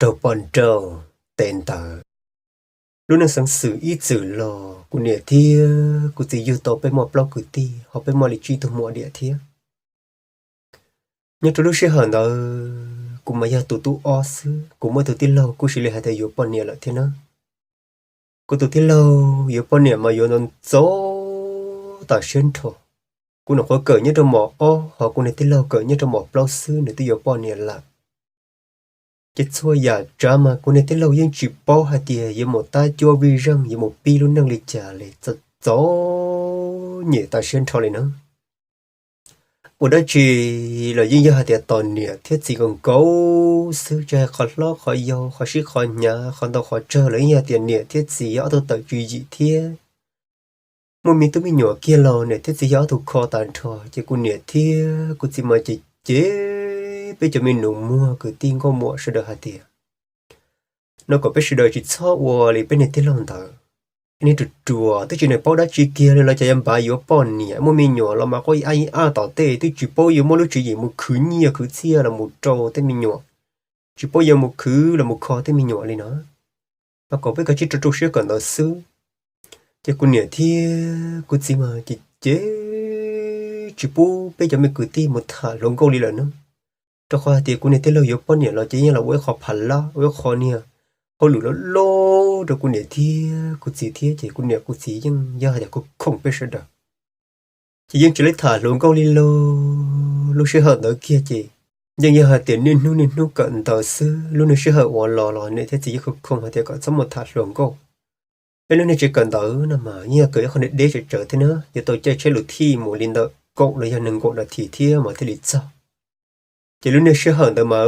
raug poj nrauj tes ntawd. Lub neej xeev xwm ib txwm los kuv niam thiab kuv txiv yug tau peb muaj plaub kwv tij, ho peb muaj li tsib tug muam diam thiab. Nyob rau lub sij hawm ntawd kuv mas yog tus tub ob xwb, kuv muaj tus tij laug kuj sis li hais tias yuav poj niam lawm thiab na. Kuv tus tij laug yuav poj niam mas yuav ntxov ntxov tas siab nrho. Kuv nyuam qhuav kawm nyob rau mos ob, ho kuv niag tij laug kawm nyob rau mos plaub xwb nws twb yuav poj niam lawm. Ces txhua yam tsav mas kuv niag tij laug yeej tsis paub hais tias yuav mus tab cuab vij zeej, yuav mus pib lub neej li cas li, txom txom nyem tas siab nrho li na. Ua dab tsi los yeej yog hais tias tos niam thiab txiv nkaus nkaus xwb, tsis hais qhov hlob qhov yau, qhov sib qhov hnyav, qhov ntau qhov tsawg los yeej yog tias niam thiab txiv yog ob tug tawm tswv yim thiab. Muaj me tub me nyuam kiag los niam thiab txiv yog ob tug kho tas nrho, ces kuv niam thiab kuv txiv mas cem cem peb cov me nus muag kwv tij nkauj muam sawv daws hais tias, no kom peb sawv daws tsis txhob ua li peb niag tij laug ntawd. Niag ruam ruam twb tsis nws paub dab tsi kiag li los cas yuav npav yuav poj niam, muaj me nyuam los mas quaj ib ab ib ab tom tej, twb tsis paub yuav muab lub tswv yim mus khwv nyiaj khwv txiaj los mus rau tej me nyuam, tsis paub yuav mus khwv los mus kho tej me nyuam li no. Mas kom peb kav tsij rau rau siab kawm ntawv xwb. Ces kuv niam thiab kuv txiv mas ces ces tsis pub peb cov me kwv tij mus tham hluas nkauj li lawm na. Rau qhov hais tias kuv niag tij laug yuav poj niam los ces yeej los ua ib qho phav lab, ua ib qho niag hauj lwm loj loj rau kuv niam thiab kuv txiv thiab, ces kuv niam kuv txiv yeej yog hais tias khoom peb sawv daws. Ces yeej tsis li tham hluas nkauj li lauj. Lub sij hawm ntawd kiag ces yeej yog hais tias niaj hnub niaj hnub kawm ntawv xwb, lub niag sij hawm uas los los niam thiab txiv yeej khoom hais tias kom txhob mus tham hluas nkauj. Peb lub niag tsev kawm ntawv no mas yeej yog kawm ib qho deb deb tsawv tsawv thiab na, yuav tau caij tsheb lus thij mus li ntawm kaum los yog nees nkaum nas this thiab mas thiaj li txog. Ces lub niag sij hawm ntawd mas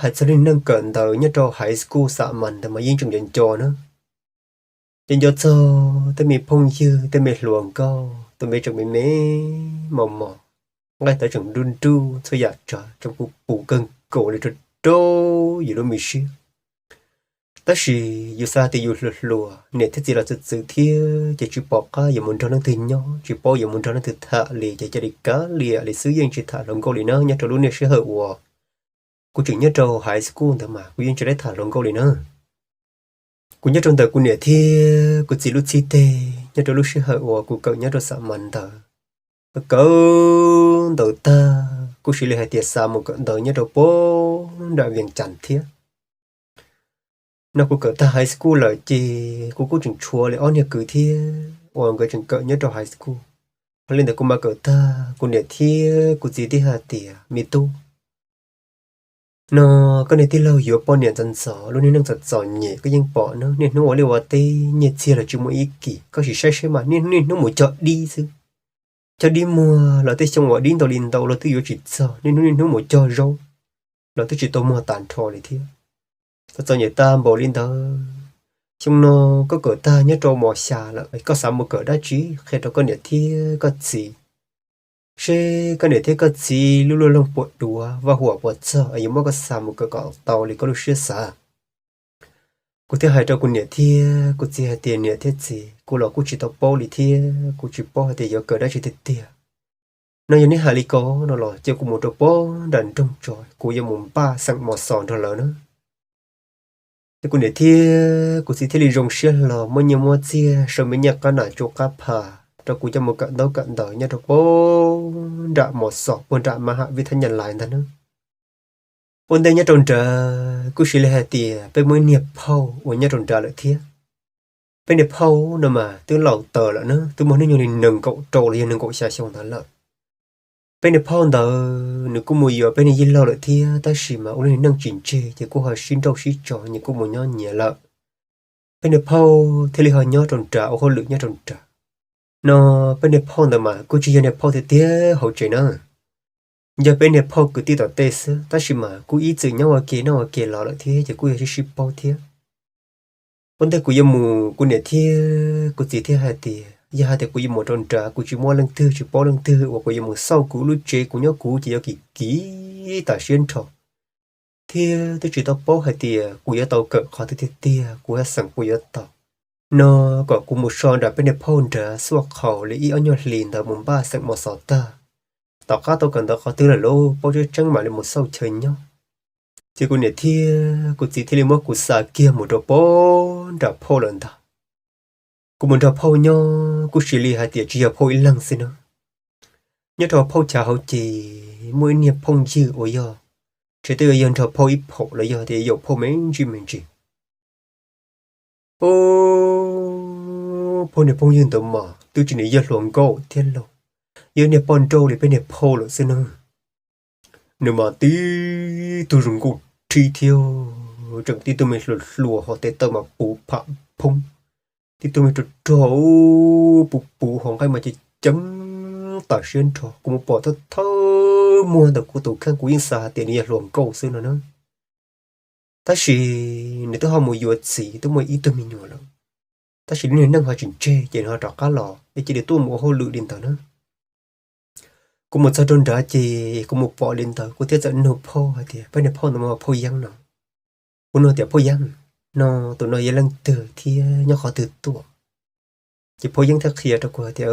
hais txog lub neej kawm ntawv nyob rau high school xam mas ntawd mas yeej tseem nco nco na. Ces nco txog tej me phooj ywg tej me hluas nkauj tus me tseem me me mos mos, nqaij tawv tseem nruj nruj, txhua yam tsav tseem puv puv kawg nkaus li rau rau yus lub me siab. Tab sis yus xav tias yus hluas hluas, niam thiab txiv los txwv txwv thiab ces tsis pom qab yuav mus nrog leej twg nyob, tsis paub yuav mus nrog leej twg tham li, ces cia li kav liam li xwb, yeej tsis tham hluas nkauj li na. Nyob rau lub niag sij hawm uas kuv tseem nyob rau high school ntawd mas kuv yeej tsis li tham hluas nkauj li na. Kuv nyob rau ntawm kuv niam thiab kuv txiv lub txhib teg nyob rau lub sij hawm uas kuv kawm nyob rau xam mas ntawd. Kawm ntawv tag kuj sis li hais tias xa mus kawm ntawv nyob rau pem nram Vias Cas thiab. No kuv kawm tag high school lawm ces kuv kuj tseem tshuav li ob niag kwv thiab uas nkawd tseem kawm nyob rau high school. Ho li ntawd kuv mam kawm tag kuv niam thiab kuv txiv thiaj hais tias, me tub, no koj niag tij laug yuav poj niam ntxov ntxov, lub niag neej txom txom nyem koj yeej pom na, niaj hnub ua liaj ua teb nyiaj txiag los tsis muaj ib kis, koj sim saib seb mas niaj hnub niaj hnub mus cog dib xwb. Cog dib muag los tej xyoo uas dib ntau li ntau los twb yuav tsis txog, niaj hnub niaj hnub mus cog zaub los twb tsis tau muag tas nrho li thiab. Txom txom nyem tag npaum li ntawd, xyoo no koj kawm tag nyob rau mos xya lawm, koj xav mus kawm dab tsi qhia rau koj niam thiab koj txiv, seb koj niam thiab koj txiv lub luaj loog puas duav, vaj huam puas txog es yuav muab koj xa mus kawm kom tau li koj lub siab xav. Kuv thiaj hais rau kuv niam thiab kuv txiv hais tias, niam thiab txiv, kuv los kuj tsis tau paub li thiab kuv tsis paub hais tias yuav kawm dab tsi tiag tiag. No yog neb hais li ko no los cia kuv mus rau pem nram nroog tso, kuv yuav mus npaj xeem mos xos nrog lawv na. Ces kuv niam thiab kuv txiv thiaj li zoo siab hlo muab nyiaj muab txiaj, sau me nyuam qab nas tsu qab phas rau kuv coj mus kawm ntaub kawm ntawv nyob rau pem nram mos xos puag nram ma ham vij thab nyaj lais ntag na. Ua ntej nyob rau nrad kuj sis li hais tias peb muaj ib niag phauj uas nyob rau nrad lawm thiab. Peb niag phauj no mas twb laus taws lawm na, twb muaj hnub nyoog li nees nkaum rau los yog nees nkaum xya xyoo ntawd lawm. Peb niag phauj ntawd nws kuj mus yuav peb niag yij laug lawm thiab, tab sis mas ua lub niag neej tsis ntseg ces kuj ho sib nrauj sib tso, nyias kuj mus nyob nyias lawm. Peb niag phauj thiaj li ho nyob rau nrad ua hauj lwm nyob rau nrad. No peb niag phauj ntawd mas kuj tsis yog niag phauj tiag tiag hauv tsev na, yog peb niag phauj kwv tij tom tej xwb, tab sis mas kuj ib txwm nyob ua ke noj ua ke los lawm thiab ces kuj yog sib sib paub thiab. Ua ntej kuv yuav mus kuv niam thiab kuv txiv thiaj hais tias yog hais tias kuv yuav mus rau nrad kuv tsis muaj leej twg tsis paub leej twg uas kuv yuav mus xauj kuv lub tsev kuv nyob kuv ces yuav kim kim tas siab nrho, thiab twb tsis tau paub hais tias kuv yuav tau kawm qhov twg tiag tiag, kuv haj xeem puas yuav tau. No kom kuv mus so nram peb niag phauj nrad xuaj qhaus li ib ob nyuag hlis ntawd mus npaj xeem mos xos tag, tom qab tau kawm ntawv qhov twg lawm lauj, paub tseeb tseeb mam li mus xauj chaw nyob. Ces kuv niam thiab kuv txiv thiaj li muab kuv xa kiag mus rau pem nram phauj lawm ntag. Kuv mus nrog phauj nyob kuj xws li hais tias tsis yog phauj ib leeg xwb na. Nyob rau phauj chav hauv ces muaj ib niag phooj ywg uas yog, tsev twb yog nrog phauj ib phaum los yog tias yaum phauj me ntsis me ntsis. Ub, phauj niag phooj ywg ntawd mas twb tsis niam yog hluas nkauj thiab lauj, yog niag poj nrauj li peb niag phauj lawm xwb na. Nws mas tib tug zoo nkauj rhib thiab, tseem tib tug me hluas hluas ho tes taw mas puv pham phoob, tib tug me rog rog puv puv ho nqaij mas ceev ceev tam siab nrho. Kuv mus pom thawj thawj muag ntawm kuv tus kheej kuv yeej xav hais tias nws yog hluas nkauj xwb no na. Tab sis nws twb ho mus yuav txiv twb muaj ib tug me nyuam lawm, tab sis lub niag neej ho tsis ntseg ces nws ho rov qab los es cia li tuaj mus ua hauj lwm li ntawd na. Kuv mus txog rau nrad ces kuv mus pom li ntawd kuv thiaj txawm nug phauj hais tias, peb niag phauj ntawd mas phauj Yeeb no. Kuv nug tias, phauj Yeeb, no tus no yog leej twg thiab nyob qhov twg tuaj? Ces phauj Yeeb thiaj qhia rau kuv hais tias,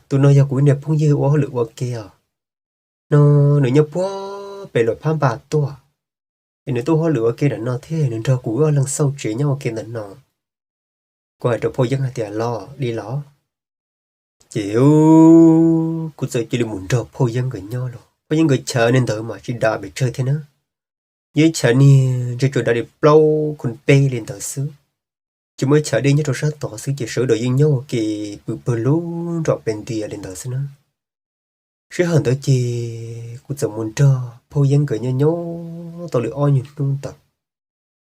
tus no yog kuv niag phooj ywg ua hauj lwm ua ke os. No nws nyob puag pem Luam Phab Npas tuaj, es nws tuaj ua hauj lwm ua ke ntawm no thiab nws nrog kuv ob leeg xauj tsev nyob ua ke ntawm no. Kuv hais rau phauj Yeeb hais tias, los li los? Ces kuv txawm cia li mus nrog phauj Yeeb nkawd nyob los. Phauj Yeeb nkawd chav niag ntawd mas tsis dav pes tsawg thiab na, yog ib chav niag ntshe tsuas dav li plaub khon peb li ntawd xwb. Ces muaj ib chav dej nyob rau sab tod xwb ces sawv daws yeej nyob ua ke pw pawg lug nrom pes ntias li ntawd xwb na. Sij hawm ntawd ces kuv txawm mus nrog phauj Yeeb nkawd nyob nyob tau li ob nyuag hnub ntawd.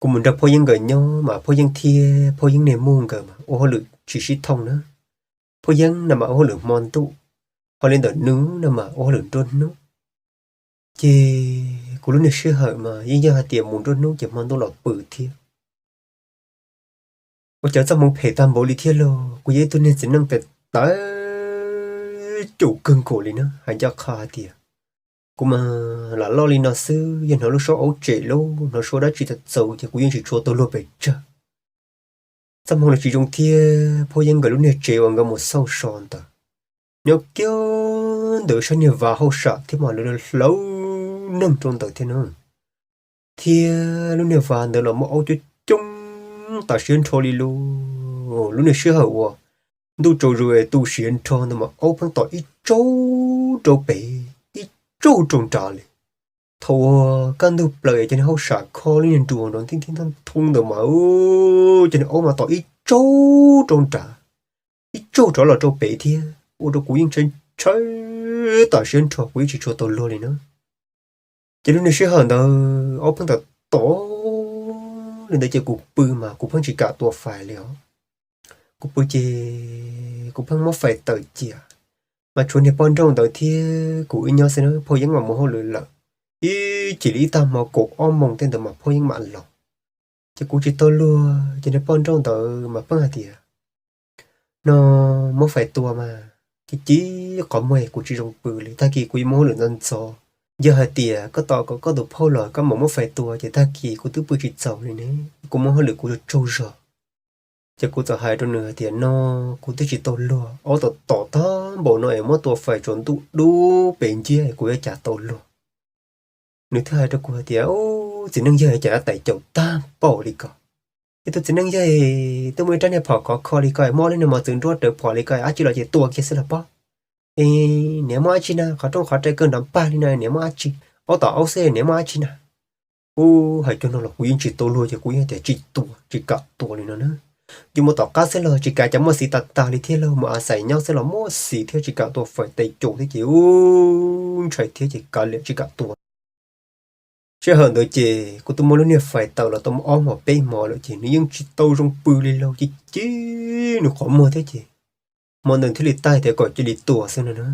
Kuv mus nrog phauj Yeeb nkawd nyob mas phauj Yeeb thiab phauj Yeeb niag muj nkawd mas ua hauj lwm tsis sib thooj na. Phauj Yeeb no mas ua hauj lwm hmo ntuj, ho li ntawm nws no mas ua hauj lwm nruab hnub. Ces kuv lub niag sij hawm mas yeej yog hais tias mus nruab hnub ces hmo ntuj los pw thiab. Ua cas txoj hmoov phem tag npaum li thiab lauj, kuv yog ib tug niag txiv neej tes taw caum kawg nkaus li na, hais ncaj qha hais tias kuv mas lam loj li no xwb, yog hnov lub suab aub tsem lub hnov suab dab tsi txawv txawv ces kuv yeej tsis tshua tau luag pes tsawg. Txoj hmoov los tsis zoo thiab, phauj Yeeb nkawd lub niag tsev uas nkawd mus xauj so ntawd nyob kiag ntawm sab niag vaj hauj sam thiab mas lawv hlawv neeg rau ntawd thiab na. Thiab lub niag vaj ntawd los muaj aub coob coob tas siab nrho li lauj. Lub niag sij hawm uas ntuj tsaus zus es tu siav nrho ntawd mas aub pheej tom ib tsaug rau pem ib tsaug rau nrad li. Thaum uas kaj ntug plaws es cov niag hauj sam khob lub niag nruas nrov nti nti nthoob ntawd mas cov niag aub mas tom ib tsaug rau nrad, ib tsaug rov los rau pem thiab, ua rau kuv yeej ntshai ntshai tas siab nrho, kuv yeej tsis tshua tau luag li na. Ces lub niag sij hawm ntawd aub pheej tom tom li ntawd ces kuv pw mas kuv pheej tsis kam tua fais li os. Kuv pw ces kuv pheej muab fais tawm cia, mas tshuav niag poj nrauj ntawd thiab kuv wb nyob xwb na, phauj Yeeb mam mus hauj lwm lawm. Ib chim li ib tag hmo kaum ob moos tej ntawd mas phauj Yeeb mam los. Ces kuv tsis tau luag ces niag poj nrauj ntawd mas pheej hais tias, no muab fais tua mas ci ci qhov muag kuv tsis zoo pw li, tag kis kuv yuav mus hauj lwm ntxov ntxov. Yog hais tias koj tos kom koj tus phauj los koj mam muab fais tua ces tag kis kuv twb pw tsis txaus li ne, kuv mus hauj lwm kuv yuav tsaug zog. Ces kuv txawm hais rau nws hais tias, no kuv twb tsis tau luag, aub tom tom tag npaum no es muab tua fais tsaus ntuj dub pes nciab kuv yuav cas tau luag. Nws thiaj hais rau kuv hais tias, txiv neej yawg cas yuav tais caum tag npaum li ko. Ib tug txiv neej yawg twb muaj ib rab niag phom khov kho li ko, muaj ob lub niag mos txwv nruab rawv phom li ko, dab tsi los ces tua kiag xwb los pob. Es niam muaj dab tsi na, qhov rooj qhov rai kawg nrov npag li no niam muaj dab tsi, aub tom aub xwb niam muaj dab tsi na. Ub, hais cuag no los kuv yeej tsis tau luag ces kuv yeej tias tsis tua, tsis kam tua li no na. Yuav mus tom qab xwb los tsis kam, cas muaj xiv tas tas li thiab lauj, mus a xais nyob xwb los muaj xiv thiab, tsis kam tua fais tais caum thiab ces ub ntshai thiab ces kav liam tsis kam tua. Sij hawm ntawd ces kuv twb muab lub niag fais tawm los tau muaj ob hmos peb hmos lawm ces nws yeej tsis tau zoo pw li lauj, ci ci nws qhov muag thiab ces hmo ntawd thiaj li tag tias kom cia li tua xwb no na.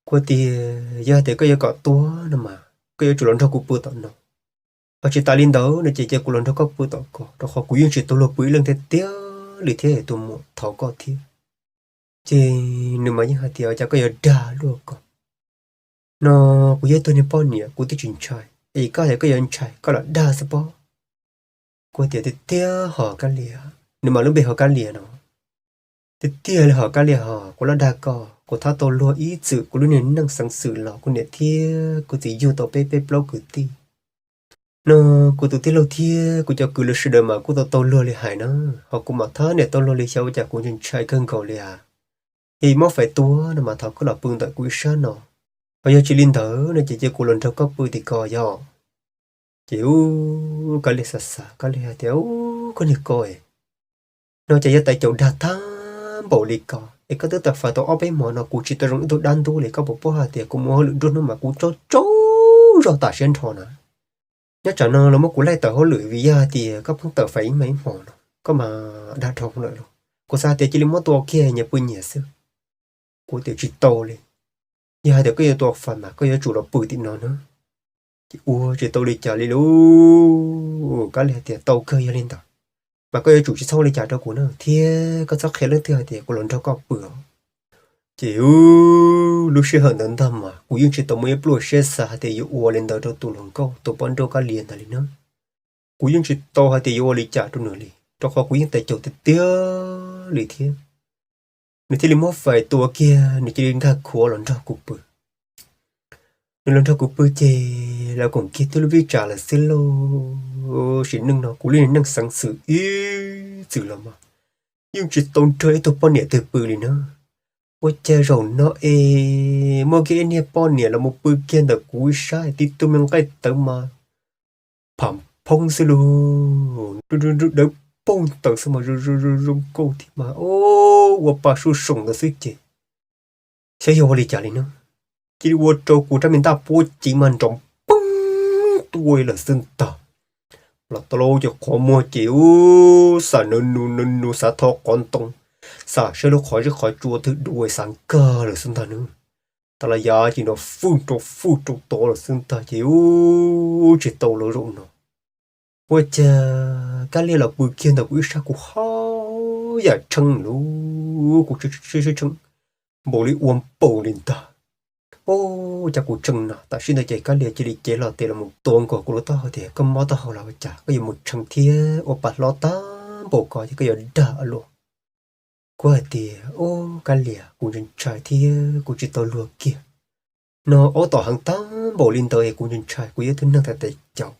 Kuv tias yog hais tias koj yuav kom tua no mas koj yuav tsum los nrog kuv pw tom no, ho tsis tas li ntawd no ces cia kuv los nrog koj pw tom ko, rau qhov kuv yeej tsis tau luag pw ib leeg tiag tiag li thiab, tus muam, thov koj thiab. Ces nws mas yeej hais tias cas koj yuav dag luaj ko, no kuv yog ib tug niag poj niam kuv twb tsis ntshai, es koj tias koj yuav ntshai koj los dag xwb pob. Kuv tias tiag tiag ho Kab Lias, nws mas lub npe ho Kab Lias no. Tiag tiag li ho Kab Lias ho, kuv los dag koj, kuv thab tau luag ib txwm kuv lub niag neej xeev xwm los kuv niam thiab kuv txiv yug tau peb peb plaub kwv tij. No kuv tus tij laug thiab kuv cov kwv lawv sawv daws mas kuj tau tau luag li hais na, ho kuv mam thab niam tau luag li xyov ua cas kuv ntshai ntshai kawg nkaus li as. Yog muab fais tua no mas thov koj los pw ntawm kuv ib sab no, ho yog tsis li ntawd no ces cia kuv los nrog koj pw tim ko yog. Ces ub, Kab Lias xav xav, Kab Lias hais tias, Ub, koj niag ko, no ces yog tais caus dag tag npaum li ko es koj twb tawm fais tau ob peb hmo no kuv tsis tau zoo ib tug dab ntub li, koj puas paub hais tias kuv mus hauj lwm nruab hnub mas kuv tsaug tsaug zog tas siab nrho na. Nyob tsam no los muab kuv laij tawm hauj lwm vim yog hais tias koj pheej tawm fais ib me ib hmo no, koj mas dag dhau lawm lauj. Kuv xav hais tias cia li muab tua kiag nyias pw nyias xwb. Kuv tias tsis tau li, yog hais tias koj yuav tua fais mas koj yuav tsum los pw tim no na. Ces ua tsis tau li cas li lauj. Kab Lias hais tias tau kawg, yog li ntawd mas koj yuav tsum tsis txhob ua li cas rau kuv na, thiab koj txhob qhia leej twg hais tias kuv los nrog koj pw os. Ces lub sij hawm ntawd ntag mas kuv yeej tsis tau muaj ib pluaj siab xav hais tias yuav ua li ntawd rau tus hluas nkauj tus poj nrauj Kab Lias ntawd li na. Kuv yeej tsis tau hais tias yuav ua li cas rau nws li, rau qhov kuv yeej tais caus tiag tiag li thiab. Nws thiaj li muab fais tua kiag, nws cia li nkag khuav los nrog kuv pw. Nws los nrog kuv pw ces los koom kiag twb lub vij tsam lawm xwb lauj. Sim neej no kuv lub niag neej xeev xwm ib txwm los mas yeej tsis tau nrog ib tug poj niam twg pw li na. Ua cas zaum no es muaj kiag ib niag poj niam los mus pw kiag ntawm kuv ib sab, tib tug me nqaij tawv mas pham phoob xwb lauj, dawb paug ntawd xwb mas zoo zoo nkauj thiab mas ua pa suj soom ntawd xwb ces xyov yog ua li cas li na, cia li ua rau kuv rab me ntaj puab cev mas nrov peeb tuaj lawm xwb ntag. Los tau lauj, ces qhov muag ces ub, xam nawb nus nawb nus, xav thov qhov ntoo, xam saib lub qhov zeb qhov tsua twg dua xav nkag lawm xwb ntag nawb. Tas los yav ces nrov fwj rau fwj rau tod lawm xwb ntag ces ub, tsis tau lauj zaum no. Ua cas Kab Lias los pw kiag ntawm kuv ib sab, kuv haj yam tshee lauj, kuv tshee tshee npaum li ua npaum li ntag. Ub, cas kuv tshee no. Tam sim ntawd ces Kab Lias cia li cev hlo tes los mus tua nkaus kuv lub taub hau tias, Koj mob taub hau los ua cas koj yuav mus tshee thiab ua pa hlob tag npaum ko ces koj yuav dag luaj? Kuv hais tias, Ub, Kab Lias, kuv ntshai ntshai thiab kuv tsis tau luag kiag. No aub tom heev tag npaum li ntawd es kuv ntshai ntshai, kuv yog ib tug neeg tais caus.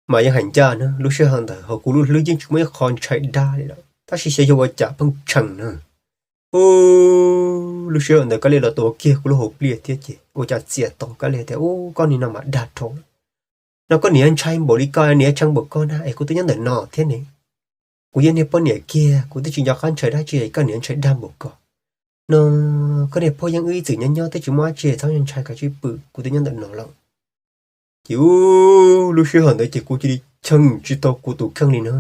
Mas yeej hais ncaj na, lub sij hawm ntawd hauv kuv lub hlwb yeej tsis muaj ib qho ntshai dab li lawm, tab sis xyov yog ua cas pheej tshee na. Ub, lub sij hawm ntawd Kab Lias los tua kiag kuv lub hauv pliaj thiab ces ua cas txias tau. Kab Lias tias, Ub, koj niag no mas dag dhau lawm. No koj niam ntshai npaum li ko, niam tshee npaum ko na es kuv twb nyob ntawm no thiab ne. Kuv yog niag poj niam kiag kuv twb tsis nco qab ntshai dab tsi es koj niam ntshai dag npaum ko. No koj niag pog yeej wb ib txwm nyob nyob twb tsis muaj dab tsi, txhob ntshai, kav tsij pw, kuv twb nyob ntawm no lawm. Ces ub, lub sij hawm ntawd ces kuv cia li cheem tsis tau kuv tus kheej li na.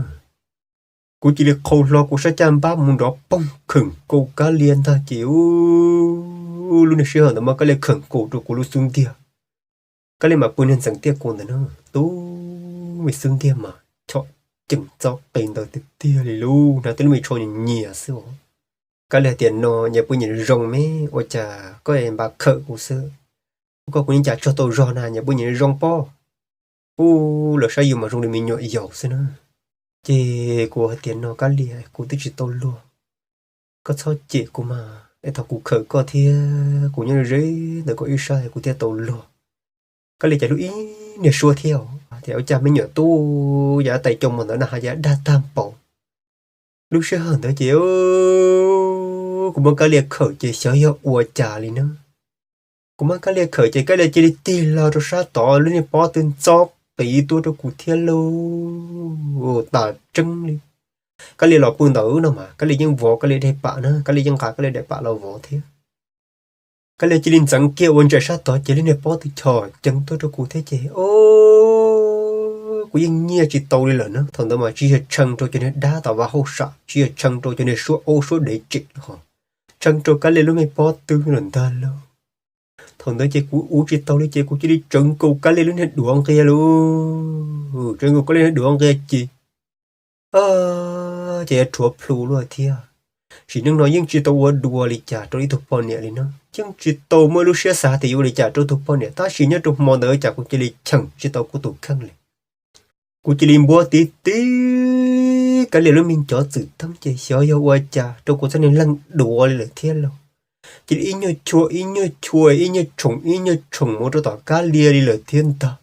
Kuv cia li qhau hlo kuv sab caj npab mus nrov poog kheem kaus Kab Lias ntag ces ub, lub niag sij hawm ntawd mas Kab Lias kheem kaus rau kuv lub xub ntiag. Kab Lias mas pw niag ntxeev tiaj kuv ntawd na, tus me xub ntiag mas chom ceem txob qis ntawd tiag tiag li lauj, hnav tej lub me tsho nyias nyias xwb os. Kab Lias hais tias, No nyias pw nyias zoo me, ua cas koj npaj khawm kuv xwb? Ua koj kuv yeej cas tsaug tau zog na, nyias pw nyias zoo pob. Ub, lawv saib yus mas zoo li me nyuam yaus xwb na. Ces kuv hais tias, No Kab Lias, kuv twb tsis tau luag, koj txhob cem kuv mas, es thaum kuv khawm koj thiab kuv nyob ze ntawm koj ib sab kuv thiaj tau luag. Kab Lias cas lub ib niag suab thiab os, tias, Ua cas me nyuam tub yav tais caus mas ntawd na ha, yav dag tag npaum. Lub sij hawm ntawd ces kuv muab Kab Lias khawm ces xyov yog ua cas li na. Kuv muab Kab Lias khawm ces Kab Lias cia li tig hlo rau sab tod, lub niag pob tw ntxob qis tuaj rau kuv thiab lauj, tas tseeb li. Kab Lias los pw ntawd no mas Kab Lias yeej vov Kab Lias daim pam na, Kab Lias yeej nqa Kab Lias daim pam los vov thiab. Kab Lias cia li ntxeev kiag ua ntsais sab tod ces lub niag pob tw chom ceev tuaj rau kuv thiab ces, o, kuv yeej nyiaj tsis tau li lawm na. Thaum ntawd mas tsis yog tshee rau cov niag dab tom vaj hauj sam, tsis yog tshee rau cov niag suab aub suab dev tsem los, tshee rau Kab Lias lub me pob tw lawm ntag lauj. Thaum ntawd ces kuv ua tsis tau li ces kuv cia li tsawv nkaus Kab Lias lub niag duav nqia lauj, tsawv nkaus Kab Lias niag duav nqia ces ces yuav rhuav plhu luaj thiab. Sim neej no yeej tsis tau ua dua li cas rau ib tug poj niam li na, yeej tsis tau muaj lub siab xav tias yuav ua li cas rau tus poj niam, tab sis nyob rau hmo ntawd cas kuv cia li cheem tsis tau kuv tus kheej li. Kuv cia li npuab tib tib Kab Lias lub me ncov txwm teeb ces xyov yog ua cas rau kuv txoj niag leeg duav li lawm thiab lauj. Cia li ib nyuag chua ib nyuag chua ib nyuag tshoom ib nyuag tshoom mus rau tom Kab Lias li lawm thiab ntag.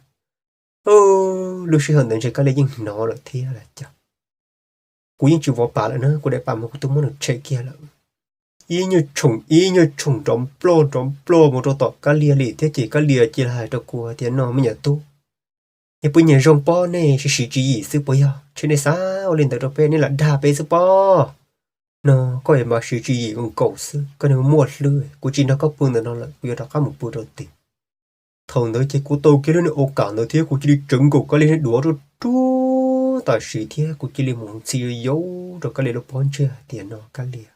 Lub sij hawm ntawd ntshe Kab Lia yeej hnov lawm thiab los cas. Kuv yeej tsis vov pas lawm na, kuv daim pam mas kuv twb muab nws tshem kiag lawm. Ib nyuag tshoom ib nyuag tshoom nrov nploj nrov nploj mus rau tom Kab Lia li thiab ces Kab Lia cia li hais rau kuv tias, no me nyuam tub, yog pw nyias zoo pob nej siv siv tswv yim xwb puas yog? Ntshe nej xav ua li ntawd rau peb, nej lam dag peb xwb pob. No koj es mas siv tswv yim nkaus xwb, koj niag muaj hlwb, kuv tsis nrog koj pw ntawm no lawm, kuv yuav rov qab mus pw rau tid. Thaum ntawd ces kuv tau kiag lub niag au kam ntawd thiab kuv cia li tsawv nkaus Kab Lia niag duav ruaj ruaj tam sim thiab kuv cia li mus ntxhi yau yau rau Kab Lia lub pob ntseg hais tias, no Kab Lia,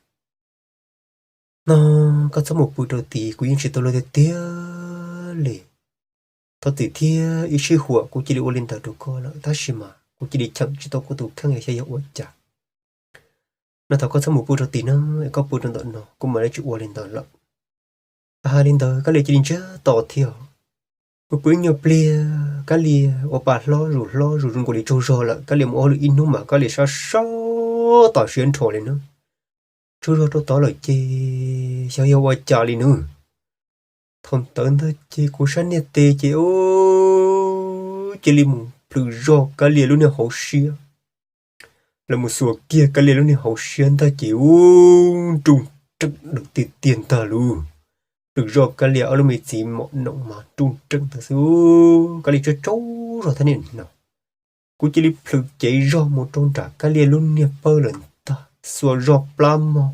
no koj txhob mus pw rau tid, kuv yeej tsis tau luag tiag tiag li. Thov txim thiab ib sij huam kuv cia li ua li ntawd rau koj lawm tab sis mas kuv cia li cheem tsis tau kuv tus kheej xyov yog ua cas. No thov koj txhob mus pw rau tid na, es koj pw rau ntawm no kuv mam li tsis ua li ntawd lawm. Hais li ntawd Kab Lia cia li ntsiag to thiab. Pw pw ib nyuag pliag Kab Lia ua pa hlob zus hlob zus zoo nkaus li tsaug zog lawm, Kab Lia mus ua hauj lwm ib hnub mas Kab Lia sab sab tom siab nrho li na. Tsaug zog rau tod lawm ces xyov yog ua cas li nws. Thaum ntawd ntag ces kuv sab niag tes ces cia li mus plhws zog Kab Lia lub niag hauv siab. Lawv mus xuas kiag Kab Lia lub niag hauv siab ntag ces ub, nruj nreem dawm tiag tiag ntag lauj. Plhws zog Kab Lia ob lub me txiv mom noom mas nruj nreem ntag xwb. Kab Lia tsaug tsaug zog thiab niam no. Kuv cia li plhws cev zog mus rau nram Kab Lia lub niag pawg lawm ntag, xuas zog plab mog.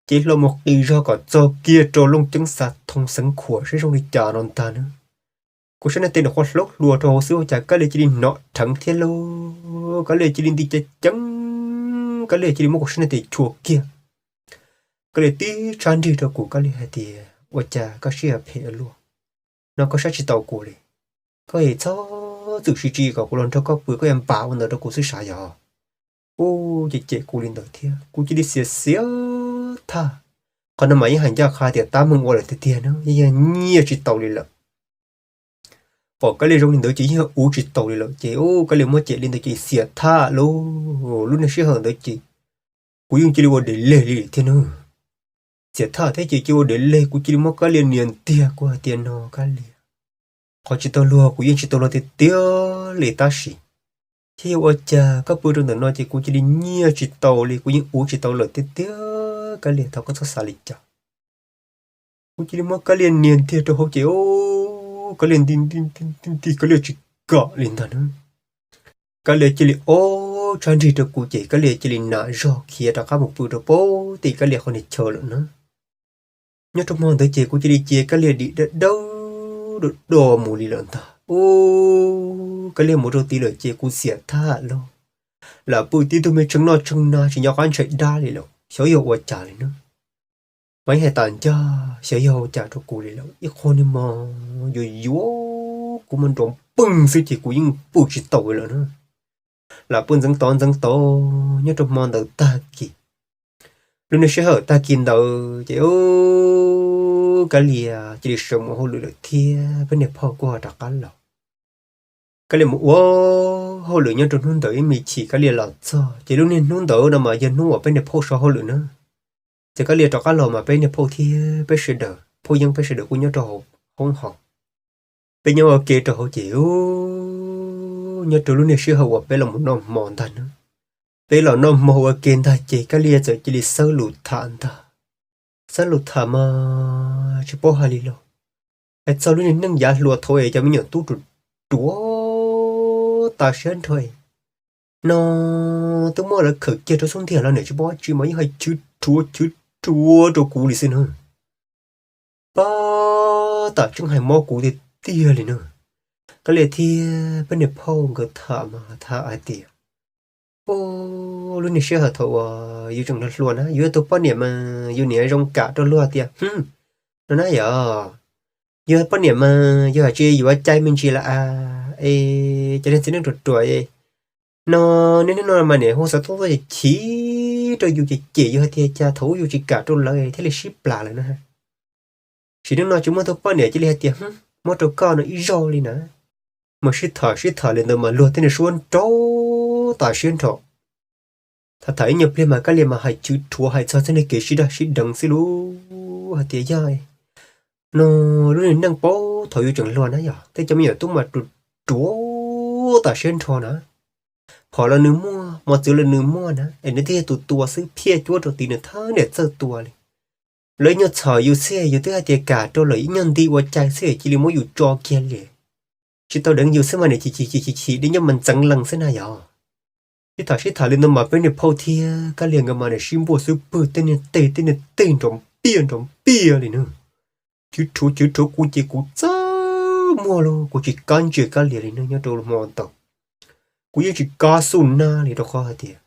Cev hlo mus qis zog kom txog kiag rau Looj Ceeb Xav Thoo Xeev Khuam saib zoo li cas no ntag na. Kuv sab niag tes nws qhuav hlaub hluas rau hauv xwb ua cas Kab Lia cia li hnov rheev thiab lauj. Kab Lia cia li nti ceev ceev, Kab Lia cia li muab kuv sab niag tes chua kiag. Kab Lia tib tshab nrig rau kuv, Kab Lia hais tias, ua cas koj siab phem ua luaj? No koj saib tsis taus kuv li. Koj es txhob txwm siv tswv yim kom kuv los nrog koj pw, koj yuav npam ua ntawd rau kuv xwb sav yog? Ub, ces cem kuv li ntawd thiab kuv cia li xiav xiav thaj. Qhov no mas yeej hais ncaj qha tias tab meeg ua lawm tiag tiag na, yeej yog nyiaj tsis taus li lawm. Pom Kab Lia zoo li ntawd ces yeej yog ua tsis taus li lawm ces ub, Kab Lia muab cem li ntawd ces xiav thaj lauj. Lub niag sij hawm ntawd ces kuv yeej cia li ua dev leg li thiab na. Xiav thaj thiab ces cia li ua dev leg, kuv cia li muab Kab Lia nias ntiag, kuv hais tias, no Kab Lia, qhov tsis tau luag kuv yeej tsis tau luag tiag tiag li tab sis thiab yog ua cas koj pw rau ntawm no ces kuv cia li nyiaj tsis taus li, kuv yeej ua tsis tau lawm tiag tiag. Kab Lia, thov koj txhob xav li cas. Kuv cia li muab Kab Lia nias ntiag rau hauv ces Kab Lia nti nti nti, Kab Lia tsis kam li ntag na. Kab Lia cia li ob tshab nrig rau kuv ces Kab Lia cia li nam zog khiav rov qab mus pw rau pem tim Kab Lia qhov niag chaw lawm na. Nyob rau hmo ntawd ces kuv cia li cia Kab Lia dim dawb dawb do do mus li lawm ntag. Ub, Kab Lia mus rau tid lawm ces kuv xiam thaj lauj. Lam pw tib tug me tshee noj tshee na tsis nco qab ntshai dab li lawm, xyov yog ua cas li na. Mas yeej hais tas ncaj xyov yog ua cas rau kuv li lawm, ib qho niag mos yuav yuav kuv mas nrov peeg xwb ces kuv yeej pw tsis taus li lawm na. Lam pw ntxeev tod ntxeev tod nyob rau hmo ntawd tag kis. Lub niag sij hawm tag kis ntawd ces Kab Lia cia li sawv mus hauj lwm lawm thiab peb niag phauj kuj ho rov qab los. Kab Lia mus ua hauj lwm nyob rau hnub ntawd ib me chim Kab Lia los txog ces lub niag hnub ntawd no mas yog hnub uas peb niag phauj so hauj lwm na. Ces Kab Lia rov qab los mas peb niag phauj thiab peb sawv daws, phauj Yeeb peb sawv daws kuj nyob rau hauv hoob hos. Peb nyob ua ke rau hauv ces nyob rau lub niag sij hawm uas peb los mus noj hmo ntag na. Peb los noj hmo ua ke ntag ces Kab Lia txawm cia li xawb lus tham ntag. Xawb lus tham mas tsis paub hais li los, hais txog lub niag neej yav hluas thaum es cov me nyuam tub ruam ruam tas siab nrho no twb muab lawv khawm kiag rau xub ntiag los nim tsis paub dab tsi mas yeej hais chwv rhuav chwv rhuav rau kuv li xwb na. Pab tam tseeb hais mob kuv tiag tiag li na. Kab Lia thiab peb niag phauj nkawd tham mas tham hais tias, lub niag sij hawm thaum uas yus tseem hluas hluas na yus yog tus poj niam mas yus niaj zoo kam rau luag tias, no na yog, yus poj niam mas yus hais tsis yuav cai me ntsis lawm a, es cov niag txiv neej ruam ruam no, niaj hnub no mas niaj hu xov tooj tuaj ces chim rau yus ces cem yus hais tias cas thaum ub yus tsis kam rau lawv thiaj li sib plas lawm na. Sim neej no tsis muaj tus poj niam cia li hais tias, muab rau koj no ib zaug li na. Mas sib tham sib tham li ntawd mas luag tej niag suab nraug tas siab nrho. Tham tham ib nyuag pliag mas Kab Lia mas hais chwv rhuav hais txog txoj niag kev sib dag sib deev xwb lauj, hais tias yog no, lub niag neej paub thaum yus tseem hluas na yog tej cov me nyuam tub mas ruam ruam tam siab nrho na. Phom los nws muaj, mos txwv los nws muaj na, es nws twb yog tus tua xwb, phiaj cuab rau tid nws thawb niam txawj tua li. Lawv ib nyuag txhom yus xwb yus twb hais tias kam rau lawm, ib nyuag nti ua cai xwb cia li muab yus tso kiag li. Tsis tau deev yus xwb mas niam chim chim chim chim chim di nyob mas ntxeev lees xwb na yog. Sib tham sib tham li no mas peb niag phauj thiab Kab Lias nkawd mas niam sib npuaj xwb pwg tej niag teg tej niag teg nrov npiaj nrov npiaj li na. Chwv rhuav chwv rhuav kuv ces kuv txaj muag lauj, kuv tsis kam ntsia Kab Lias li na nyob rau hmo ntawd. Kuv yeej tsis kam xub nag li rau qhov hais tias,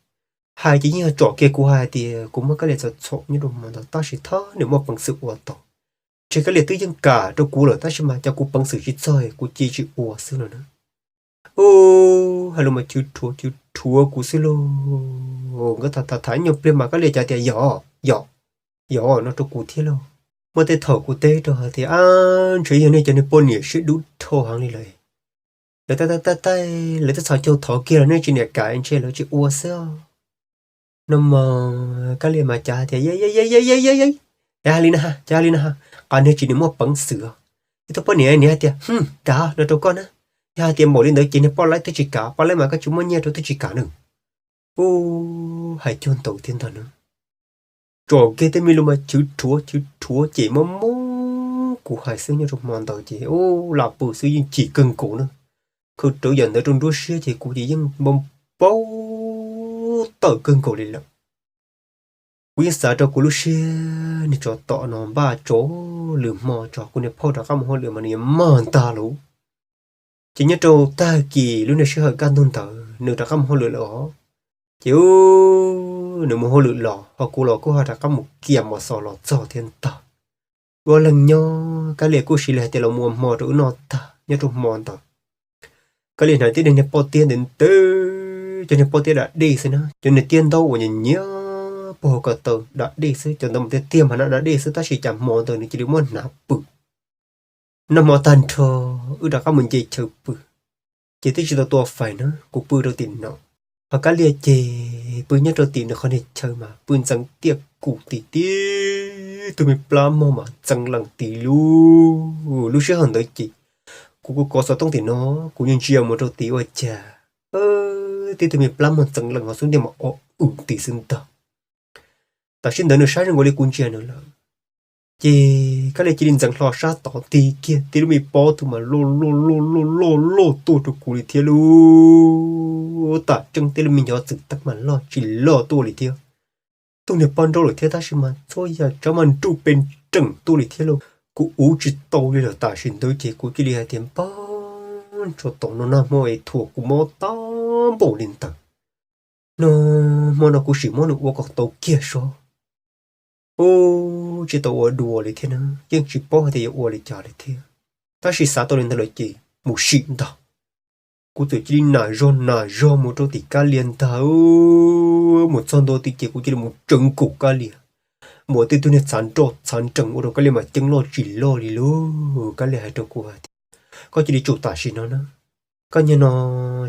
hais ces yeej yog tsom kiag kuv hais tias kuv muab Kab Lias txhom txhom nyob rau hmo ntawd tab sis thawb niam muaj peev xwm ua tau. Ntshe Kab Lias twb yeej kam rau kuv lawm tab sis mas cov kuv peev xwm tsis txog kuv cia tsis ua xwb no na. Ub, hais lus mas chwv rhuav chwv rhuav kuv xwb lauj. Nkawd tham tham tham ib nyuag pliag mas Kab Lias cas tias yog, yog, yog no rau kuv thiab lauj. Muaj tej thaum kuv teb rau hais tias, ab, ntshe yog nej cov niag poj niam siab dub dhau heev li lawm. Lawv taij taij taij, lawv twb txhos caug thov kiag los nej tsis niam kam ntshe lawv tsis ua xwb. No mas Kab Lias mas cav tias, yog li na, yog li na, qhov niag tsis niam muaj peev xwm. Ib tug poj niam niam hais tias, hm, kam no rau koj na. Yog hais tias npaum li ntawd ces niag poj laib twb tsis kam, poj laib mas koj tsis muaj nyiaj rau twb tsis kam nws. Ub, hais cuag ntawd thiab ntag na. Tsom kiag tej me lus mas chwv rhuav chwv rhuav ces mob mob kuv hais xwb nyob rau hmo ntawd ces ub, lam pw xwb yeej chim kawg nkaus na. Khawm rau yam ntawd rau nruab siab ces kuv ces yeej npau npau taws kawg nkaus li lawm. Kuv yeej xav rau kuv lub siab niag tsov tom no npaj tso lwm hmo tso kuv niag phauj rov qab mus hauj lwm mas nws yuav mag ntag lauj. Ces nyob rau tag kis lub niag sij hawm kaj ntug ntawd nws rov qab mus hauj lwm lawm os. Ces nws mus hauj lwm los ho kuv los kuj ho rov qab mus kiam mos xos los txog thiab ntag. Ua leej nyob Kab Lias kuj siv li hais tias los mus ua hmo rau wb noj tag nyob rau hmo ntawd. Kab Lias hnav tib niag pob tiab ntev ntev, cov niag pob tiab da dej xwb na, cov niag tiab ntaub uas nyiam nyiam puag hauv ko taw da dej xwb, cov ntawd mas tiag tiag mas na da dej xwb tab sis cas hmo ntawd nws cia li muab hnav pw. Noj hmo tag nrho wb rov qab mus nce chaw pw, ces twb tsis tau tua fais na kuv pw rau tim no. Ho Kab Lias ces pw nyob rau tim nws qhov niag chaw mas pw ntxeev tiaj kum tim tib tug me plab mog mas ntxeev lees tim lub, lub sij hawm ntawd ces kuv kuj kov xov tooj tim no, kuv ntsia mus rau tim ua cas tib tug me plab mog ntxeev lees ho xub ntiag mas o wm tim xwb ntag. Tam sim ntawd nws saib zoo nkaus li kuv ntsia nws lawm, ces Kab Lias cia li ntxeev hlo sab tod tig kiag tib lub me pob tug mas loj loj loj loj loj loj tuaj rau kuv li thiab lauj. Tam tseeb tib lub me nyuam txwm teeb mas loj tsis loj tuaj li thiab. Tug niag poj nrauj lawm thiab tab sis mas txhua yam tsav mas nruj pes nreem tuaj li thiab lauj. Kuv ua tsis tau li lawm tam sim ntawd ces kuv cia li hais tias npawg tso tom no nag hmo es thuam kuv mob tag npaum li ntawd. No hmo no kuv sim muab nws ua kom tau kiag seb. Ub, tsis tau ua dua li thiab na, yeej tsis paub hais tias yuav ua li cas li thiab. Tab sis xav tau li ntawd lawm ces mus sim ntag. Kuv txawm cia li nam zog nam zog mus rau tim Kab Lias ntag. Mus txog ntua tid ces kuv cia li mus tsawv nkaus Kab Lias, mus ua tej tug niag txhav nroj txhav nrees ua rau Kab Lias mas ceeb loj tsis loj li lauj. Kab Lias hais rau kuv hais tias, koj cia li tsum tam sim no na, koj niag no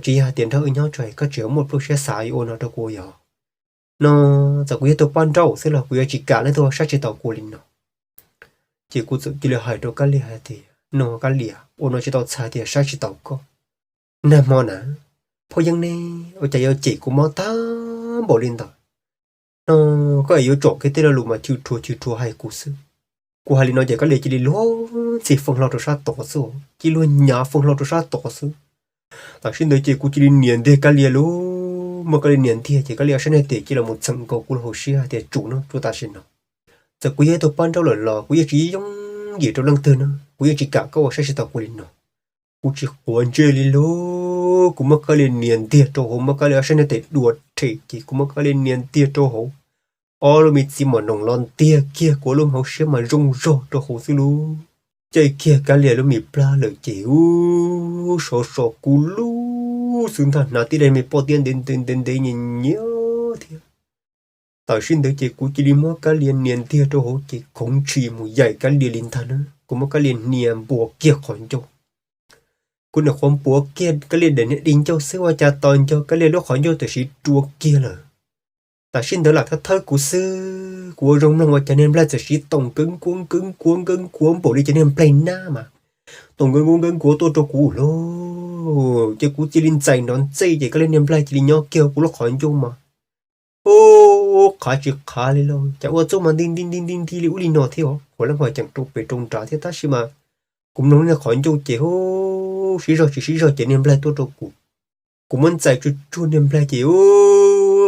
tsis yog hais tias nrog wb nyob tso, koj tseem muaj pluaj siab xav yuav ua no rau kuv yog? No txawm kuv yog tus poj nrauj xwb los kuv yuav tsis kam leej twg ua saib tsis taus kuv li no. Ces kuv txawm cia li hais rau Kab Lias hais tias, no Kab Lias, ua no tsis tau txhais tias saib tsis taus koj. Nag hmo na, phooj ywg ne, ua cas yuav cem kuv mob tag npaum li ntawd? No koj es yuav tsom kiag tej lo lus mas chwv rhuav chwv rhuav hais kuv xwb. Kuv hais li no ces Kab Lias cia li luag ntxhi feej hlo rau sab tod xwb, cia li luag nyav feej hlo rau sab tod xwb. Tam sim ntawd ces kuv cia li nias ntiag Kab Lias lauj, muab Kab Lias nias ntiag ces Kab Lias ob sab niag tes cia li los txheem nkaus kuv lub hauv siab hais tias tsum no, tsum tam sim no. Txawm kuv yog ib tug poj nrauj lawm los kuv yeej tsis yooj yim rau leej twg na, kuv yeej tsis kam koj ua saib tsis taus kuv li no. Kuv tsis quav ntsej li lauj, kuv muab Kab Lias nias ntiag rau hauv, muab Kab Lias ob sab niag tes dua rhe ces kuv muab Kab Lias nias ntiag rau hauv. Ob lub me txiv mos noos los ntiag kiag kuv lub hauv siab mas zoo zog rau hauv xwb lauj. Caij kiag Kab Lias lub me plab lawm ces ub, sov so kub lub xwb ntag, hnav tib daim me pob tiab ntev ntev ntev ntev nyias nyias thiab. Tam sim ntawd ces kuv cia li muab Kab Lias nias ntiag rau hauv ces khoov ntshis mus yaim Kab Lias li ntag na, kuv muab Kab Lias nias npuas kiag qhov ncauj. Kuv nyuam qhuav npuas kiag Kab Lias daim niag di ncauj xwb ua cas tos nco Kab Lias lub qhov ncauj tam sim rua kiag lawm. Tam sim ntawd lam thawb thawb kuv xwb, kuv ua zoo mloog ua cas niag nplaig txawm sib toom nkeeb kuab nkeeb kuab nkeeb kuab npaum li cov niag nplaig nab mas Toom nkawd nkuav nkawd nkuav tuaj rau kuv lauj. Ces kuv cia li ntxais nrov ntxej ces Kab Liab niag nplaig cia li nyob kiag kuv lub qhov ncauj mas, u, qhav tsis qhav li lauj, cas ua txuj mas nti nti nti nti nti li ub li no thiab os. Kuv lab hos ceem rau pem rau nrad thiab tab sis mas kuv mloog niag qhov ncauj ces, u, sib zog tsis sib zog ces niag nplaig tuaj rau kuv. Kuv muab ntxais tsuag tsuag niag nplaig ces, u,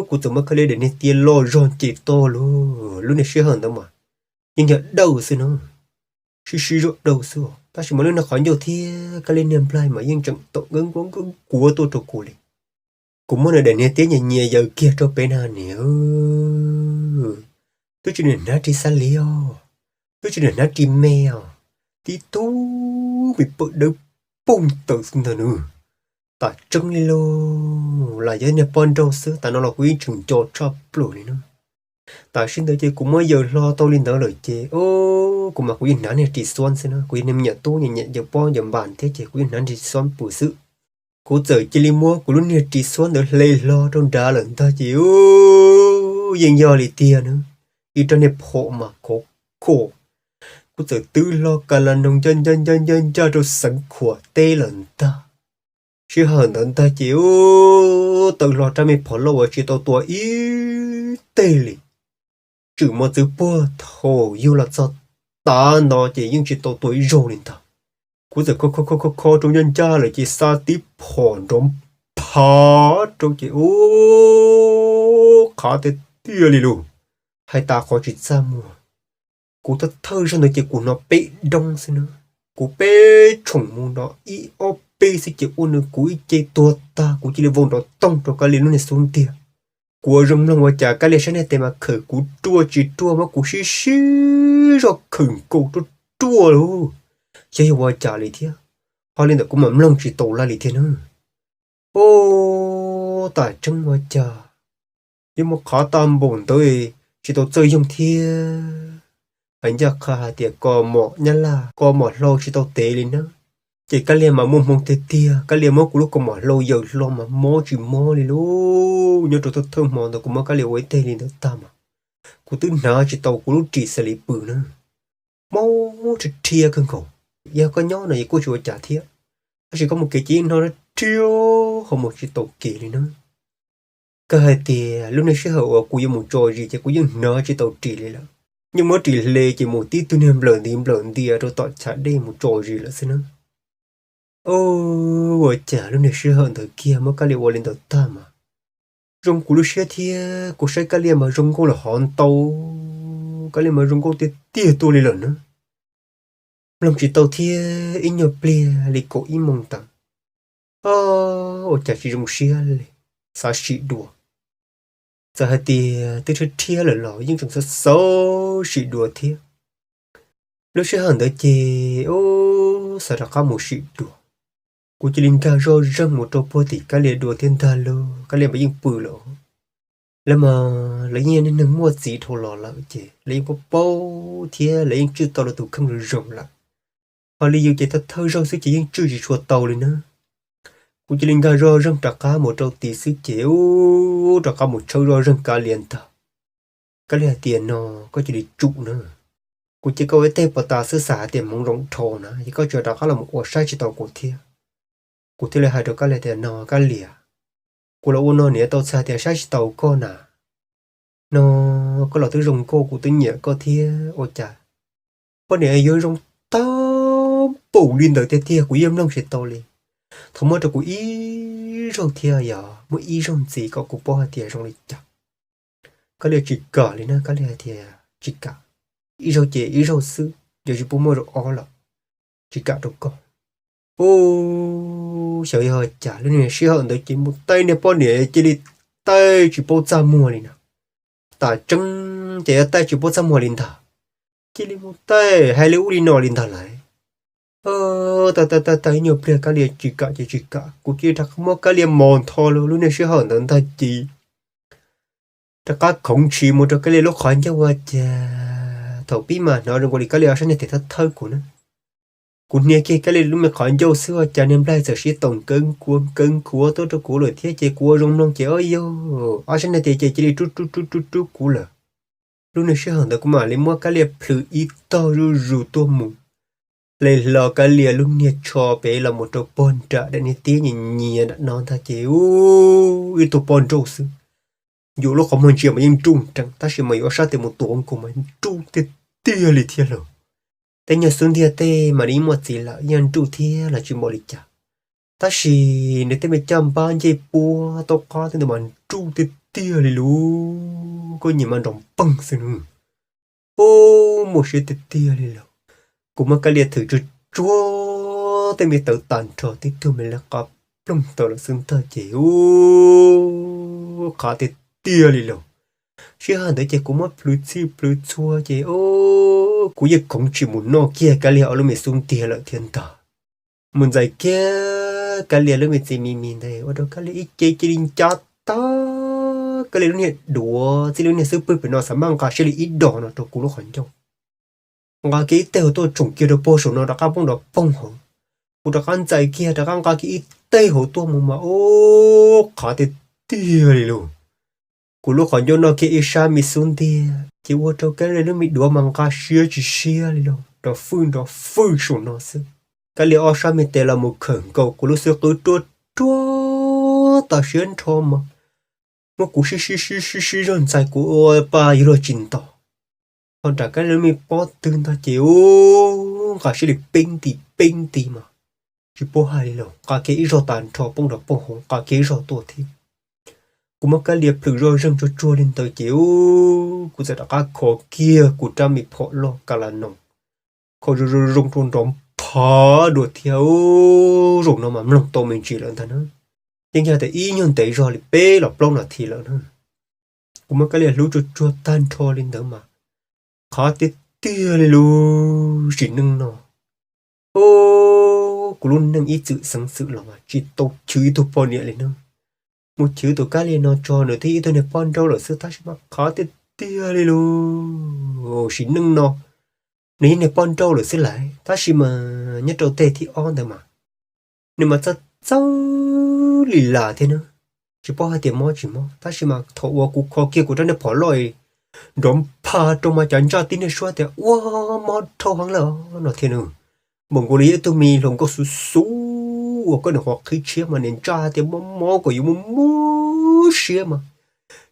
kuv txawm muab Kab Liab daim niag tiab loj zog ces toj lauj. Lub niag sij hawm ntawd mas yeej yog dawj xwb no, sib sib zog dawj xwb os. Tab sis mas lub niag qhov ncauj thiab Kab Liab niag nplaig mas yeej tseem toom nkawd nkuav nkawd nkuav tuaj rau kuv li. Kuv muab nws daim niag tiab nyias nyias yaws kiag rau pem na niam, twb tsis nws hnav ris xab liv os, twb tsis nws hnav ris me os, tib tug me pawg dawb paug tawm xwb ntag nws. Tam tseeb li lauj, lam yog niag poj nrauj xwb, tam no los kuv yeej tseem nco tshaj plaws li na. Tam sim ntawd ces kuv muab yaws hlo tau li ntawd lawm ces, o, kuv mas kuv yeej hnav niag ris xuab xwb na, kuv yog niag me nyuam tub nyiam nyiam yaws pob yaws npas thiab ces kuv yeej hnav ris xuab pw xwb. Kuv txawm cia li muab kuv lub niag ris xuab ntawd hle hlo rau nrad lawm ntag ces, u, yeej yog li tiag na, ib rab niag phom mas khov kho. Kuv txawm twb hlo ka la noog ncaj ncaj ncaj ncaj ncaj rau xeev khuam teb lawm ntag. Sij hawm ntawd ntag ces, u, tawm hlo rab me phom loj uas tsis tau tua ib teg li. Tswm mos txwv puag thaum yug los txog tav no ces yeej tsis tau tua ib zaug li ntag. Kuv txawm kho kho kho kho rau ncaj ncaj lawm ces xa tib phom nrov phav rau ces, u, qhav tiag tiag li lauj. Hais tas qhov tsis txaj muag, kuv thawj thawj zaug ntawd ces kuv hnov peb doob xwb na. Kuv peb tshoom mus nrov ib ob peb xwb ces ua nws kuv ib ce tuag tag, kuv cia li vau nrov toog rau Kab Liab lub niag xub ntiag. Kuv ua zoo mloog ua cas Kab Liab sab niag tes mas khawm kuv ruaj tsis ruaj, muab kuv sib sib zog khawm nkaus ruaj ruaj lauj. Xyov yog ua cas li thiab, ho li ntawm kuv mam mloog tsis tau lawm li thiab na. O, tam tseeb ua cas yuav muaj qhov tag npaum ntawd tsis tau txawj yoog thiab. Hais ncaj qha hais tias kaus mom nyab laj, kaus mom hlau tsis tau tev li na. Ces Kab Liab mas muaj hmoo tiag tiag, Kab Liab muab kuv lub kaus mom hlau yaws hlo mas mob tsis mob li lauj. Nyob rau thawj thawj hmo ntawd kuv muab Kab Liab ua ib teg li ntawd tag mas kuv twb hnav tsis tau kuv lub ris xas li pw na. Mob rhiab rhiab kawg nkaus. Yog koj nyob no ces kuj tsis ua cas thiab, tab sis koj mus kev ces yeej hnov rhiab ho mus tsis tau kev li na. Kawg hais tias lub niag sij hawm uas kuv yuav mus tso zis ces kuv yeej hnav tsis tau ris li lawm. Yeej muab ris hle ces mus tib tug niag nplawm ntiv nplawm ntias rau tom chav dej mus tso zis lawm xwb na. O, ua cas lub niag sij hawm ntawd kiag muab Kab Liab ua li ntawd tag mas zoo kuv lub siab thiab. Kuv saib Kab Liab mas zoo nkauj lawm hov ntau, Kab Liab mas zoo nkauj tiag tiag tuaj li lawm na. Mloog tsis tau thiab, ib nyuag pliag li kaum ib moos tawm, o, ua cas tsis zoo siab li, xav sim dua. Txawm hais tias twb rhiab rhiab lawm los yeej tseem xav xav sim dua thiab. Lub sij hawm ntawd ces, o, xav rov qab mus sim dua. Kuv cia li nkag zoj zeeg mus rau puag tim Kab Liab dua thiab ntag lauj. Kab Liab mas yeej pw lawm. Lawv mas lawv yeej yog neeg muaj txiv dhau los lawm ces lawv yeej paub paub thiab lawv yeej tswj tau lawv tus kheej zoo zoo lawm. Ho li yus ces thawj thawj zaug xwb ces yeej tswj tsis tshua tau li na. Kuv cia li nkag zoj zeeg rov qab mus rau tid xwb ces, u, rov qab mus tshawb zoj zeeg Kab Liab ntag. Kab Liab hais tias no, koj cia li tsum na. Kuv cia koj ua ib teg puas tas xwb, xav hais tias hmoov zoo dhau na, ces koj tsis rov qab los mus ua saib tsis tau kuv thiab. Kuv thiaj li hais rau Kab Liab tias no Kab Liab, kuv los ua no niam tau txhais tias saib tsis tau koj na. No koj los twb zoo nkauj, kuv twb nyiam koj thiab ua cas poj niam yuav zoo tag npaum li ntawd tiag tiag, kuv yeej mloog tsis tau li. Thov muab rau kuv ib zaug thiab, yog muab ib zaug ntxiv kom kuv paub hais tias zoo li cas. Kab Liab tsis kam li na, Kab Liab hais tias tsis kam, ib zaug ces ib zaug xwb, yog tsis pub muaj zaum ob lawm, tsis kam rau koj. U, xyov yog cas lub niag sij hawm ntawd ces mus taij niag poj niam cia li taij tsis paub txaj muag li na. Tam tseeb ces yuav taij tsis paub txaj muag li ntag, cia li mus taij hais li ub li no li ntag lauj. Taij taij taij taij ib nyuag pliag Kab Liab tsis kam ces tsis kam, kuv cia li rov qab muab Kab Liab mos ntho lub niag sij hawm ntawd ntag ces rov qab khoov ntshis mus rau Kab Liab lub qhov ncauj ua cas thaum pib mas hnov zoo nkaus li Kab Liab ob sab niag tes thawb thawb kuv na. Kuv hnia kiag Kab Liab lub me qhov ncauj xwb ua cas niag nplaig txawm sib toom nkawd nkuav nkawd nkuav tuaj rau kuv lawm thiab ces kuv ua zoo mloog ces o yog ob sab niag tes ces cia li rub rub rub rub rub kuv lawm. Lub niag sij hawm ntawd kuv mam li muab Kab Liab plhws ib tog zuj zus tuaj mus. Hle hlo Kab Lia lub niag tsho pem los mus rau pog nram daim niag tiab nyias nyias nram no ntag ces ib tug poj nrauj xwb. Yuav lub qhov muag ntsia mas yeej nruj nreev tab sis mas yuav ob sab tes mus tuav nkaus mas nruj tiag tiag li thiab lauj. Tej nyuag xub ntiag tej mas nws yeej muaj txiv lawm yeej nruj thiab los tsis npaum li cas, tab sis nws tej me caj npab ncej puab taub qab tej ntawd mas nruj tiag tiag li lauj. Koj nyiam mas nrov npeeg xwb nws. Ub, muaj siab tiag tiag li lauj. Kuv muab Kab Lia thwm tsuag tsuag tej me tawv tag nrho tib tug me lawv qab ploog tawm lawm xwb ntag ces ub, qhav tiag tiag li lauj. Sij hawm ntawd ces kuv muab plhws txhij plhws txhua ces kuv yeej khoov tsis mus noj kiag Kab Lia ob lub me xub ntiag lawm thiab ntag. Mus ntxais kiag Kab Lia lub me txiv mis mis ntawd ua rau Kab Lia ib ce cia li ncab tag Kab Lia lub niag duav txij lub niag xub pwg pem no xav maj nqa siab li ib dos no rau kuv lub qhov ncauj. Nqa kiag ib teg hauv tuaj tsoom kiag rau puag saum no rov qab poob nrov poog hauv. Kuv rov qab ntxais kiag rov qab nqa kiag ib teg hauv tuaj mus mas ub, qhav tiag tiag li lauj. Kuv lub qhov ncauj noj kiag ib sab me xub ntiag ces ua rau Kab Lia lub me duav mas nqa siab tsis siab li lauj, nrov fwj nrov fwj saum no xwb. Kab Lia ob sab me tes los mus khawm nkaus kuv lub xub qwb ruaj ruaj tas siab nrho mas muab kuv sib sib sib sib sib zog ntxais kuv ua pa yuav luag tsis ntos. Ho nram Kab Lia lub me pob tw ntag ces ub, nqa siab li peb nti peb nti mas tsis paub hais li lauj, nqa kiag ib zaug tas nrho poob nrov poog hauv nqa kiag ib zaug tuaj thiab. Kuv muab Kab Lia plhws zoj zeeg tsuag tsuag li ntawd ces ub, kuv txawm rov qab kho kiag kuv rab me phom loj ka la no, kho zoo zoo zoo rau nrov phav dua thiab ub, zaum no mas mloog tau me ntsis lawm ntag na. Yeej yog tias ib nyuag ntev zog li peb los plaub nas this lawm na. Kuv muab Kab Lia hlub tsuag tsuag tag nrho li ntawd mas qhav tiag tiag li lauj. Sim neej no kuv lub neej ib txwm xeev xwm los mas tsis tau chwv ib tug poj niam li na. Mus chwv tus Kab Lia no tso nws twb ib tug niag poj nrauj lawm xwb tab sis mas qhav tiag tiag li lauj. Sim neej no nws yeej niag poj nrauj lawm xwb lawm tab sis mas nyob rau tej thib ob ntawd mas nws mas txawj txawj li las thiab na. Tsis paub hais tias mob tsis mob tab sis mas thaum uas kuv kho kiag kuv rab niag phom loj nrov pha rau mas cov ntsaj tib niag suab tias ua mob dhau heev lawm no thiab na. Npaum nkaus li ib tug me hluas nkauj xuv xuv uas koj niam qhuav qhib tshiab mas niag ntsaj tias mob mob kom yuav muaj muab siab mas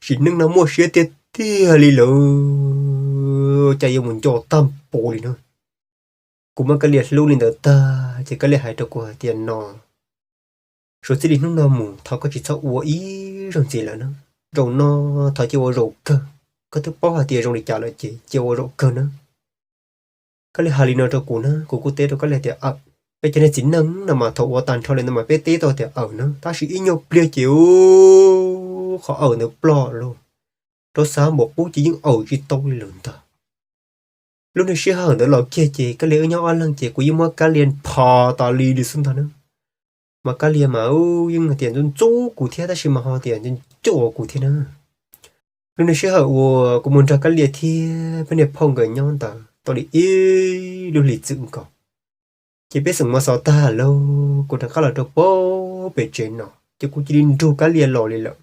sim neej no muaj siab tiag tiag li lawm. Cas yuav mus nco tag npaum li na. Kuv muab Kab Lia hlub li ntawd tag ces Kab Lia hais rau kuv hais tias no, suav txij li hnub no mus thov koj tsis txhob ua ib zaug ntxiv lawm na. Zaum no thov cia ua zaum kawg, koj twb paub hais tias zoo li cas lawm ces cia ua zaum kawg na. Kab Lia hais li no rau kuv na kuv kuj teb rau Kab Lia tias aw, peb cov niag txiv neej no mas thaum ua tag nrho li ntawd mas peb teb tau tias aw na tab sis ib nyuag pliag ces ub qhov aw ntawd ploj lauj. Rau xav npaum qub ces yeej aw tsis tau li lawm ntag. Lub niag sij hawm ntawd los kiag ces Kab Lia wb nyob ob leeg ces kuv yeej muab Kab Lia phom tas li li xwb ntag na. Mas Kab Lia mas yeej hais tias ntxub ntxub kuv thiab tab sis mas ho tias ncua kuv thiab na. Lub niag sij hawm uas kuv mus nrog Kab Lia thiab peb niag phauj nkawd nyob ntawd tau li ib lub hlis txwm nkaus ces peb xeem mos xov tag lauj kuv rov qab los rau pem tsev no ces kuv cia li nrug Kab Lia los li lawm.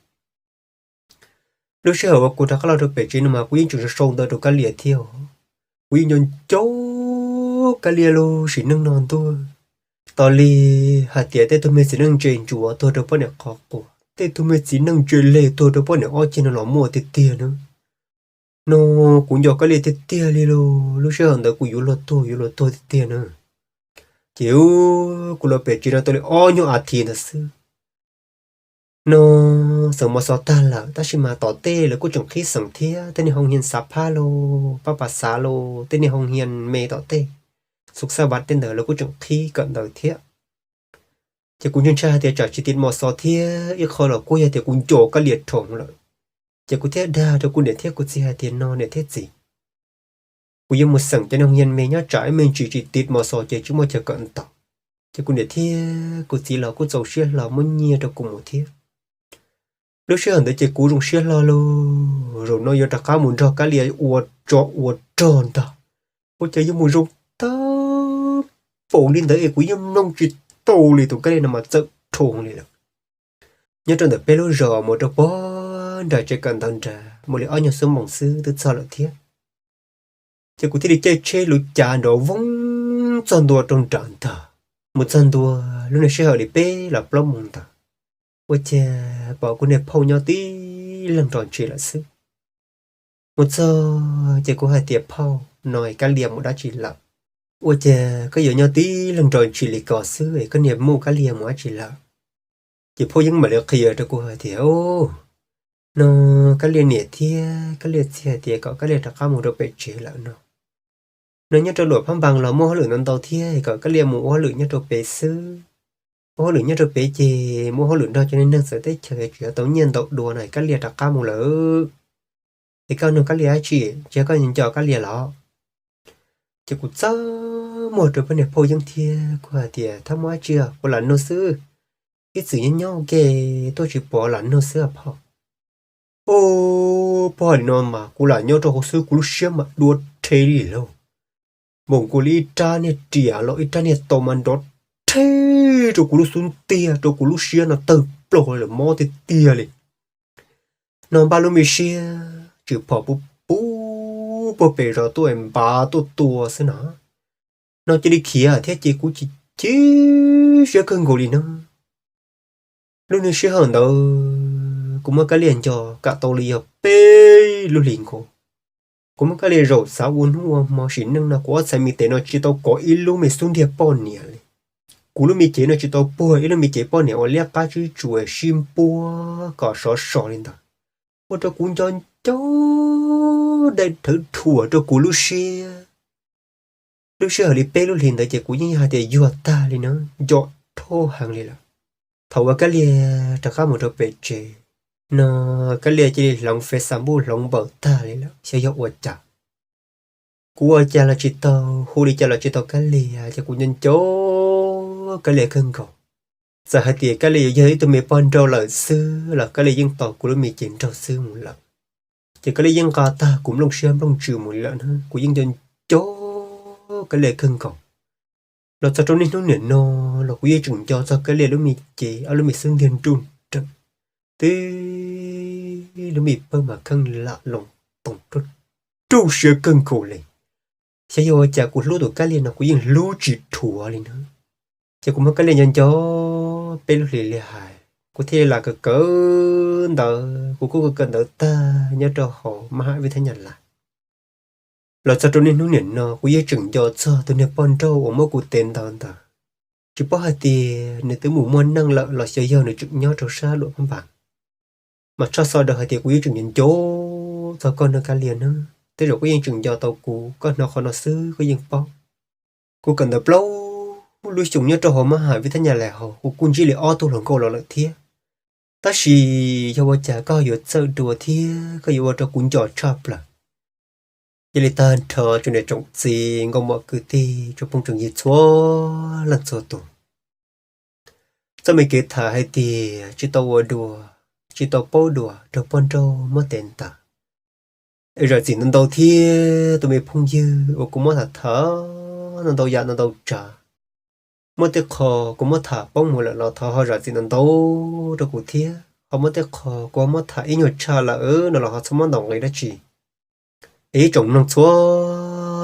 Lub sij hawm uas kuv rov qab los rau pem tsev no mas kuv yeej tseem sau ntawv rau Kab Lia thiab os. Kuv yeej nco nco Kab Lia lub sim neej no ntuj. Tas li hais tias tej tug me txiv neej ntse ntsuav tuag rau poj niam qhov quas, tej tug me txiv neej ntse leg tuag rau poj niam ob ceg no los muaj tiag tiag na. No kuv nco Kab Lia tiag tiag li lauj, lub sij hawm ntawd kuv yuav luag tuag yuav luag tuag tiag tiag na. Ces kuv los pem tsev no tau li ob nyuag as thiv ntawd xwb. No xeem mos xov tag lawm tab sis mas tom tej lawv kuj tseem qhib xeem thiab, tej niag hoo hias xav phab los pab pas xav los tej niag hoo hias me tom tej, xub xab vaj tej ntawd lawv kuj tseem qhib kawm ntawv thiab. Ces kuv ntshai ntshai hais tias tsam tsis tiv mos xov thiab ib qho los kuj yog tias kuv nco Kab Lia dhau lawm. Ces kuv thiaj dag rau kuv niam thiab kuv txiv hais tias no niam thiab txiv, kuv yuav mus xeem cov niag hoo hias me nyob tsam ib me ntsis tsis tiv mos xov ces tsis muaj chaw kawm ntawv. Ces kuv niam thiab kuv txiv los kuj txaus siab hlo muab nyiaj rau kuv mus thiab. Lub sij hawm ntawd ces kuv zoo siab hlo lauj, zaum no yuav rov qab mus nrog Kab Lia ua tsov ua rog ntag. Ua cas yuav mus zoo tag npaum li ntawd es kuv yeej mloog tsis tau li, tus Kab Lia no mas txawm dhau li lawm. Nyob rau ntawm peb lub zos mus rau pog nram tsev kawm ntawv nrad muaj li ob nyuag xuab moos xwb twb txog lawm thiab. Ces kuv thiaj li caij tsheb lub cav nrov voog txog ntua rau nram ntag. Mus txog ntua lub niag sij hawm li peb los plaub moos ntawd, ua cas pom kuv niag phauj nyob tib leeg nrog ntses lawm xwb. Mus txog ces kuv hais tias, Phauj, no Kab Lia mus dab tsi lawm? Ua cas koj yuav nyob tib leeg nrog ntses li ko xwb es koj niag muj Kab Lia mus dab tsi lawm? Ces phauj yeej mam li qhia rau kuv hais tias, Ub, no Kab Lia niam thiab Kab Lia txiv hais tias kom Kab Lia rov qab mus rau pem tsev lawm no. No nyob rau Luam Phab Npas los muaj hauj lwm ntau ntau thiab, kom Kab Lia mus ua hauj lwm nyob rau pem xwb. Ua hauj lwm nyob rau pem ces muaj hauj lwm nrog cov neeg txawv teb chaws tsis tau nyiaj ntau dua no, Kab Lia rov qab mus lawm. Es koj nug Kab Lia dab tsi? Tsis yog koj nco Kab Lia los? Ces kuv txawm muag rau poj niam phauj yeeb thiab kuv hais tias, Thab, muaj dab tsi, kuv lam nug xwb. Ib txwm nyob nyob ua ke tuaj tsis pom, lam nug xwb phauj. Ub, phauj hais li no mas kuv lam nyob rau hauv xwb kuv lub siab mas dua rhe li lauj. Npaum nkaus li ib rab niag riam los ib rab niag tau mas nrov rhe rau kuv lub xub ntiag, rau kuv lub siab no tawg plaug lawm, mob tiag tiag li. No npaj lub me siab tsis phom pub pub puag pem zos tuaj npav tuaj tua xwb no. No cia li khiav thiab ces kuv chim chim siab kawg nkaus li no. Lub niag sij hawm ntawd kuv muab Kab Lia nco kam tau li yog peb lub hlis nkaus. Kuv muab Kab Lia zaum xav ua hnub ua hmo sim neej no kuv ob txhais me tes no tsis tau kov ib lub me xub ntiag poj niam li. Kuv lub me cev no tsis tau puag ib lub me cev poj niam uas liab qab tswb tsuas sib npuab kom sov so li ntawd, ua rau kuv nco nco dai dhawv dhuam rau kuv lub siab. Lub sij hawm li peb lub hlis ntawd ces kuv yeej yog hais tias yuag tag li na, nco dhau heev li lawm. Thaum uas Kab Lia rov qab mus rau pem tsev no, Kab Lia cia li hloov Facebook hloov npaws tag li lawm, xyov yog ua cas. Kuv ua cas los tsis tau, hu li cas los tsis tau Kab Lia, ces kuv nco nco Kab Lia kawg nkaus. Txawm hais tias Kab Lia yuav yog ib tug me poj nrauj lawm xwb los Kab Lia yeej tos kuv lub me cev nraug xwb mus lawm. Ces Kab Lia yeej nqa tag kuv nplooj siab nplooj ntsws mus li lawm na, kuv yeej nco nco Kab Lia kawg nkaus. Los txog rau niaj hnub niam no los kuv yeej tseem nco txog Kab Lia lub me cev, ob lub me xub ntiag nruj nreem, tib lub me pawg mas kheej lam loos toos ruj ruj siab kawg nkaus li. Xyov yog ua cas kuv hlub tus Kab Lia no kuv yeej hlub tsis dhuav li na. Ces kuv muab Kab Lia nco nco peb lub hlis li hais, kuv thiaj li lam kawm kawm ntawv, kuv kuj kawm kawm ntawv tag nyob rau hauv mab ham vib thab nyab laj. Los txog rau niaj hnub niam no kuv yeej tseem nco txog tus niag poj nrauj uas muab kuv tev ntawv ntawd. Tsis paub hais tias nws twb mus muaj neej lawm los xyov yog nws tseem nyob rau sab Luam Phab Npas. Mas tshaj xov daws hais tias kuv yeej tseem nco nco txog koj no Kab Lia na. Tej zaum koj yeej tseem nco tau kuv, koj hnov qhov no xwb koj yeej paub. Kuv kawm ntawv plaub lub xyoo nyob rau hauv mab ham vib thab nyab laj hauv kuv kuj ntsib li ob tug hluas nkauj los lawm thiab. Tab sis yog ua cas koj yuav txawj dua thiab koj yuav ua rau kuv nco tshaj plaws. Cia li tag nrho tsoom niam tsoom txiv nkauj muam kwv tij tsoom phooj tsoom ywg txhua leej txhua tus. Txoj me kev tham hais tias tsis tau ua dua, tsis tau paub dua raug poj nrauj muab tev ntawd. Es zam txim ntau ntau thiab tus me phooj ywg uas kuv muab tham tham ntau ntau yam ntau ntau tsav. Muaj tej qho kuv muab tham poob mus lawm los thov ho zam txim ntau ntau rau kuv thiab, ho muaj tej qho kuv ho muab tham ib nyuag tshaj lawm no los ho txhob muab ntaus nqi dab tsi. Es ib tsoom mloog txhua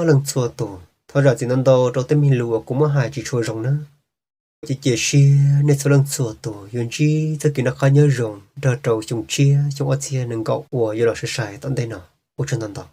leej txhua tus, thov zam txim ntau ntau rau tej me lus uas kuv muab hais tsis tshua zoo na. Cia cia siab nej txhua leej txhua tus yuav ntsib txoj kev noj qab nyob zoo nrog rau xyoo tshiab xyoo ob txhiab nees nkaum uas yuav los sai sai tom ntej no. Ua tsaug ntau ntau.